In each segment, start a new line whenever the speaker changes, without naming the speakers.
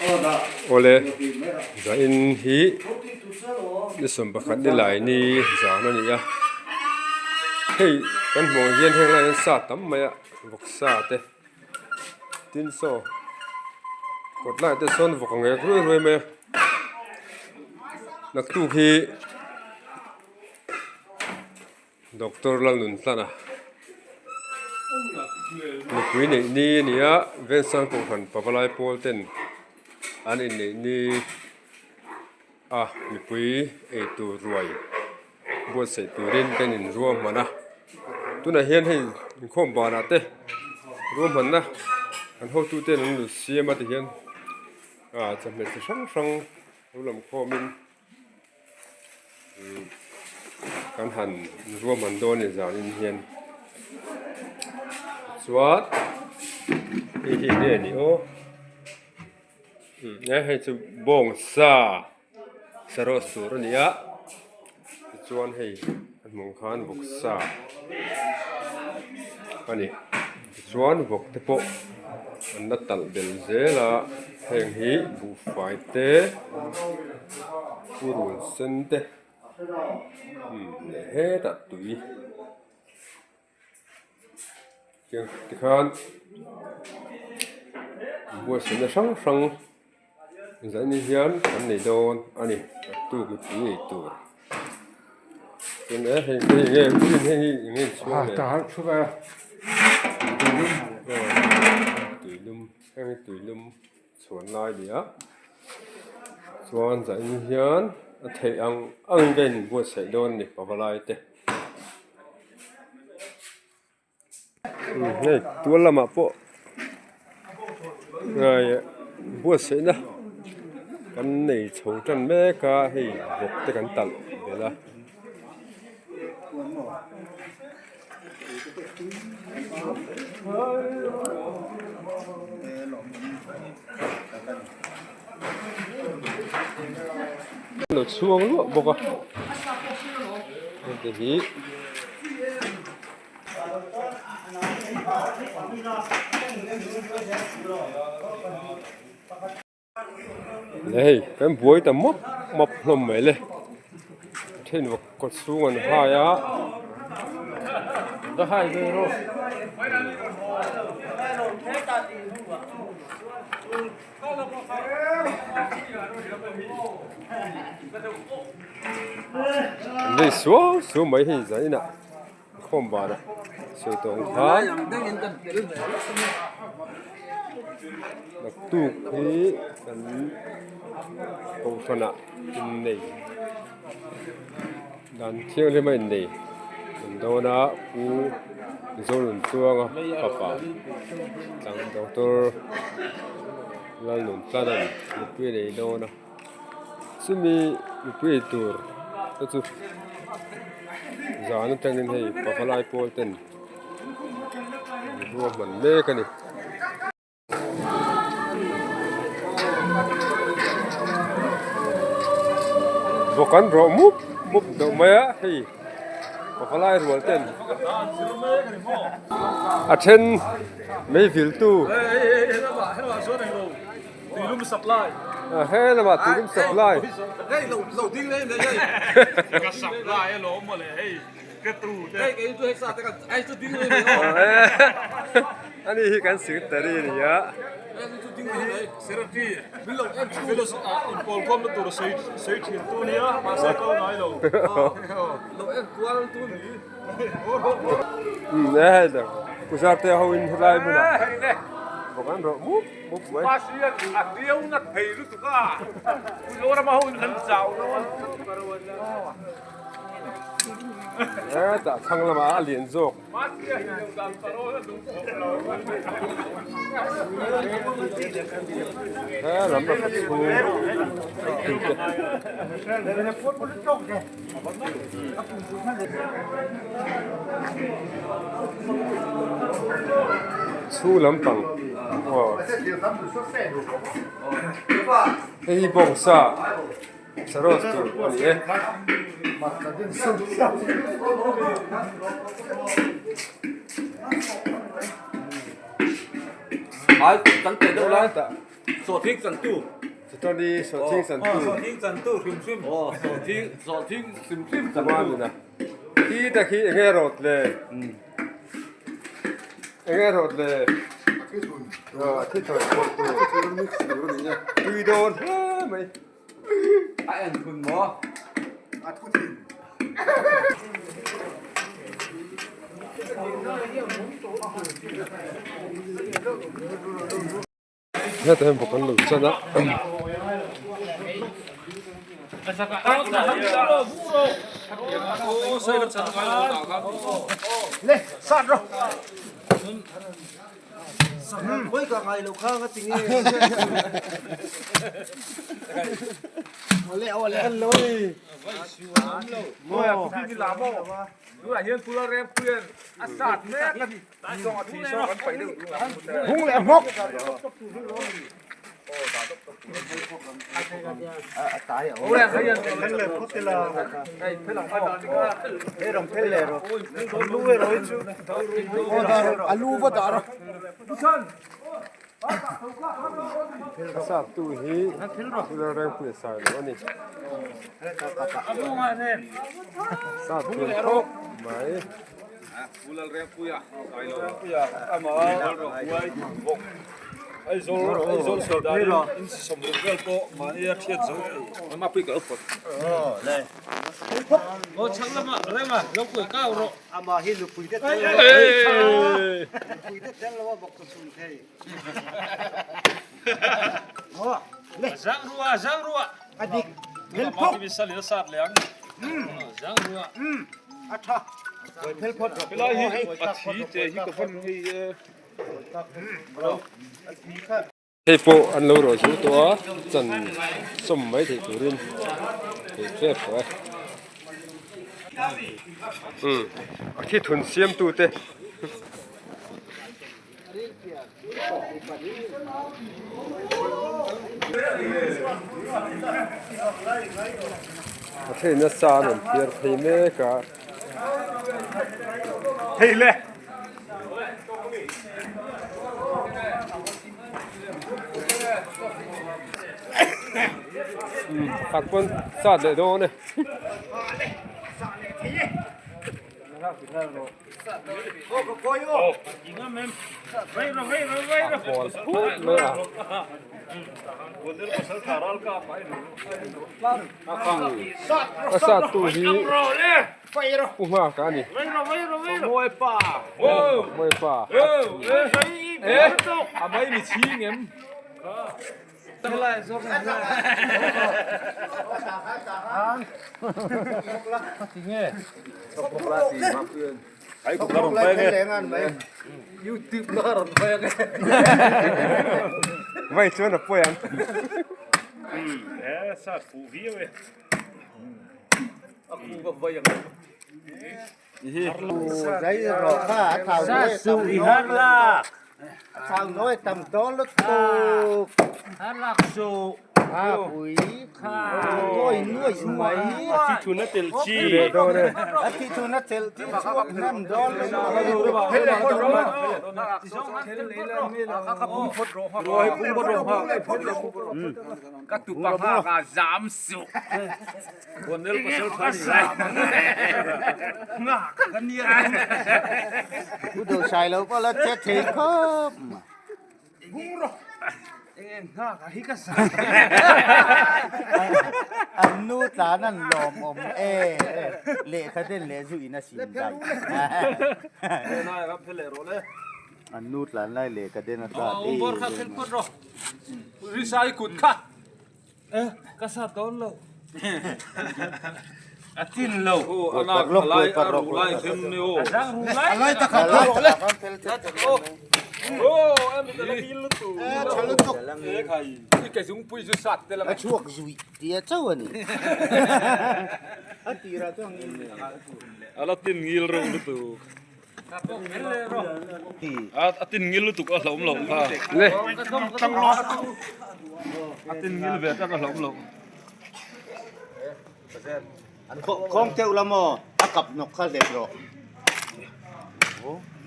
Awle zain hi ni 11 ni lai ni zan a ni a hei kan hmuh ang hian heng lai hian sa tam mai a vawksa te tin saw kawt lai te sawn vawk ang ek ruai ruai mai a naktuk hi. Doctor Lalnuntlana nupui neih ni a ni a, Vensang Kohhran Pavalai pawl ten an inneih ni a mipui eitur ruai buatsaih turin kan inruahman a, tunah hian hei inkhawm banah te ruahmanna an hotute an lo siam a tihian ah chawhmeh chi hrang hrang lo lam khawmin. Kan han ruahman dawn ni zanin hian chuan hei hi enge ni aw he hei chu bawngsa sarawt tur a ni a tichuan hei a hmuh khan vawksa a ni tichuan vawk te pawh an la talh belh zel a heng hi buhfai te purun sen te leh hetah tui tikhan buatsaihna hrang hrang zaini hian an nei dawn a ni naktuk mipui ei tur chuan e hei hei nge hei hi eng nge chhuang le tuilum heng hi tuilum. Chhuan lai a ni a chuan zanin hian a theih ang angin ka inbuatsaih dawn a ni pavalai te hei tual lamah pawh buatsaihna kan nei chho tan mek a hei vawk te kan talh belh a. Lo chhuang luah bawk a heti hi Leh hei kan buai ta mawp mawp hlawm mai le then vawk kawt chhung an hai a an vei suau suau mai hei zaninah. Khawm banah sawi tawh ang khan naktuk hi kan kohhranah innei dan thianghlim a innei an dawn a pu Zonunchuanga fapa tlang doctor Lalnuntlana'n mipui a nei dawn a. Chumi mipui ei tur te chu zan atangin hei pavalai pawl ten an ruahman mek a ni. Vawk an rawh mup mup deuh mai a hei pavalai rual ten a then mei viltu.
Tuilum supply.
He lamah tuilum supply.
Hei lo lo ding leh leh hei. Ka supply a lawm mawle hei ka tu te. Hei kei chu hei sa te kan ai chu ding leh leh aw.
Ani hi kan secretary a ni a.
Hei chu ding leh leh secretary min lo en chu fellows ah inpawl khawm na tur sei sei thin tu nia mahse kal ngai lo. Lo en kual tu ni.
Um e hei dah Puzar te ho in helai hmunah bawk an rawh mup mup mai.
A hriau na thei lutuk a Mizoram ho in kan chau dawn.
Hetah thlang lamah a lian zawk. He lam a khaw chhung te. Chhung lampang aw hei hi bawngsa sarawt tur a ni e.
Sawhthing chantu.
Chutan i sawhthing chantu.
Aw sawhthing chantu hrim hrim. Aw sawhthing sawhthing hrim hrim chantu.
Chuan khi tak hi enge rawt le? Enge rawt le?
A thi thun.
Aw a thi thun tur tur.
A thi thun mix tur a ni e.
Tui dawn hle mai.
A en thun maw?
A thu thin.
Hetah hian bawk an lo chan a. A sap tu hi Lalrengpuia Sailo a ni. Sap thiam khawp mai. Hei pawh an lo rawh chu tawh a chan sawm mai theih turin thei hrep tawh e umm a thi thun siam tu te. A theih nasa an rawn phiar phei mek a. Pakhat pawn sat leh dawn e. Pawl phut mai a. A sat tu hi Pu Nghaka a ni. Mawipa. Vai chuan a pawi ang.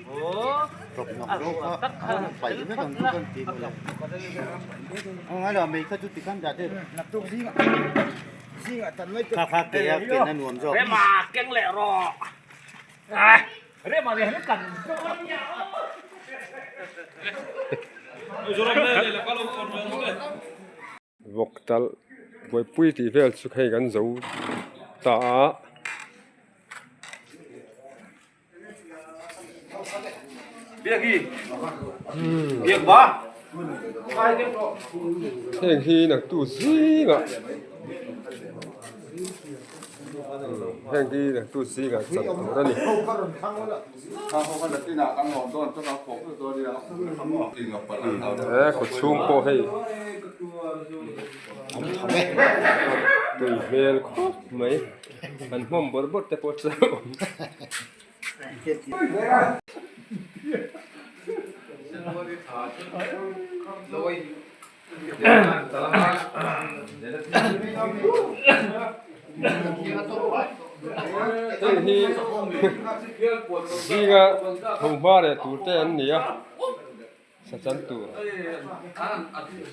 Rawp nawk rawp a paih vek ang chu kan ti mawle. A ngai lo mei kha chu tikhan dah deuh. Naktuk zingah zingah tan mai kha kha ke a ken a nuam zawk.
Rema keng leh rawh. Rema leh han kan
Vawk talh buaipui tih vel chu hei kan zo ta a. Heng hi naktu zingah heng hi naktu zingah chan tur a ni. He khaw chhung pawh hei tui hmel khawp mai an hmawm bawrh bawrh te pawh chu a awm. Heng hi zinga thawmhma leh tur te an ni a sachan tur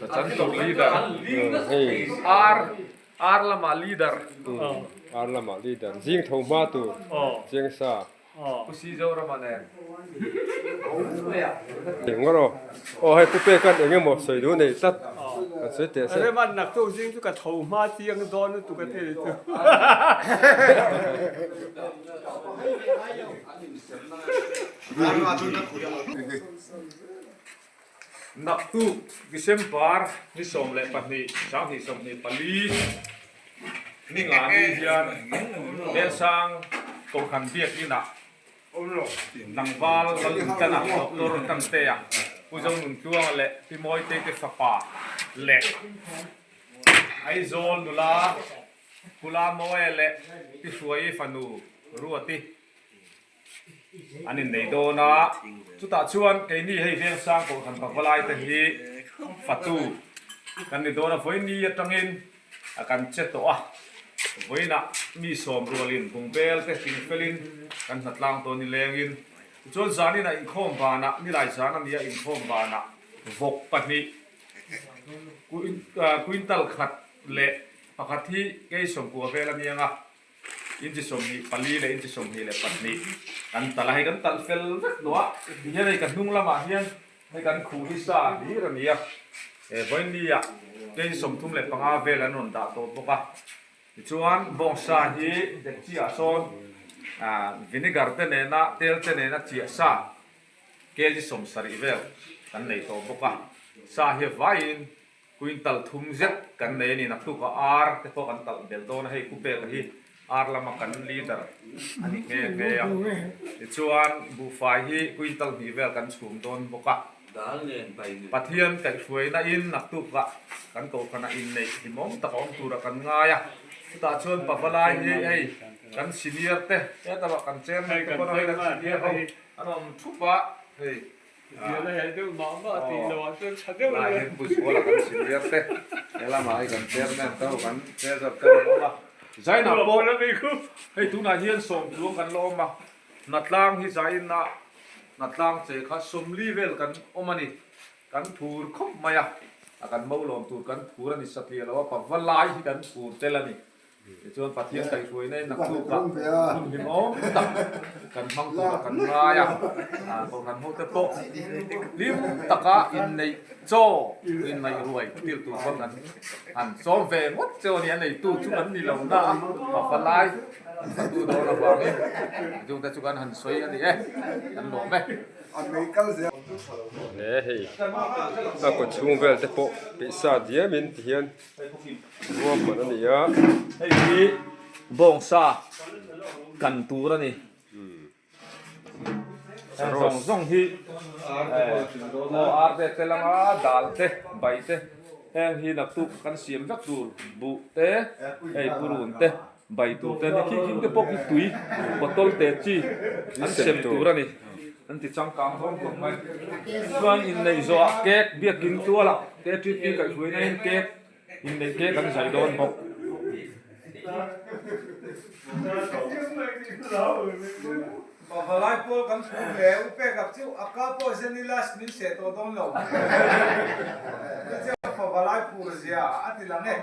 sachan tur leader
hei
ar ar lamah leader
ar lamah leader zing thawmhma tur chiangsa
Pu Si Zorama nen.
Eng rawh aw hei Pu Pekan eng emaw sawi duh nei tlat kan sawi teh se.
Reman naktuk zing chu ka tho hma chiang dawn lutuk a thei chu.
Naktuk December ni 12 2024 Ninga ni hian Velsang Kohhran Biakinah tlangval Lalintana Doctor Tantea, Pu Zonuntluanga leh Pi Mawitei te fapa leh Aizawl nula Pu Lamawia leh Pi Hruaii fanu Ruati an innei dawn a, chutah chuan keini hei Vengsang Kohhran Pavalai te hi fatu kan ni dawn a, vawiini atangin a kan che tawh a, vawiinah mi sawm rualin bungbel te tingfelin kan hnatlang tawn ni lengin tichuan zaninah inkhawm banah nilai zan a nia inkhawm banah vawk pahnih quintal khat leh pakhat hi kei sawmkua vel a niang a. Inchi 24 leh inchi 22 kan talh a, hei kan talh fel vek tawh a, tihian hei ka hnung lamah hian hei kan khuh hi sa hlir a ni a, he vawinia kei 35 vel an rawn dah tawh bawk a, tichuan bawngsa hi dekchiah sawn vinegar te nena tel te nena chiah sa kg 70 vel kan nei tawh bawk a, sa hi a vaiin Quintal thum zet kan nei a ni, naktuk a ar te pawh kan talh belh dawn a, hei Pu Peka hi ar lama kan leader a ni nghe nghe a, tichuan buhfai hi quintal hnih vel kan chhum dawn bawk a, Pathian kaihhruaina in naktuk ah kan kohhran ah inneih hlimawm tak a awm turah kan ngai a, chutah chuan Pavalai hi hei kan senior te hetah kan chairman te pawh hei kan senior ho an awm thup a, hei Lai hian Pu Zuala kan senior te, he lamah hei kan chairman te ho kan treasurer te an awm a, Zainah pawh hei tunah hian sawmtluang kan la awm a, Hnatlang hi Zainah Hnatlang che kha 40 vel kan awm a ni, kan phur khawp mai a, a kan mo lawm tur kan phur a ni satliah lo a, pava lai hi kan phur tel a ni. Tichuan Pathian kaihhruaina in naktuk ah hun hlimawm tak kan hmang turah kan ngai a, Kohhran ho te pawh hlim taka inneih chaw inneih ruai tir tur pawn an han sawm ve ngawt cheu a ni, a neitu chu kan ni lo na a, papa lai an fatu dawn avangin chungte chu kan han sawi a ni e, kan lawm e.
Hle hei a kaw chhung vel te pawh peih sa diam in ti hian. Ruahman a ni a.
Hei hi bawngsa kan tur a ni. Heng zawng zawng hi aw ar te tel anga dal te bai te heng hi naktuk kan siam vek tur buh te hei purun te bai tur te a ni khi khing te pawh khi tui bottle te chi an sem tur a ni an ti changkang zawng khawp mai chuan inneih zawhah cake biakin tualah KTP kaihhruaina in cake inneih cake an zai dawn bawk.
Pavalai pawl kan phur hle, u pek ak chu a ka pawh zen ila min seh tawh dawn lo. Chu chiah pavalai phur zia a ti lang e.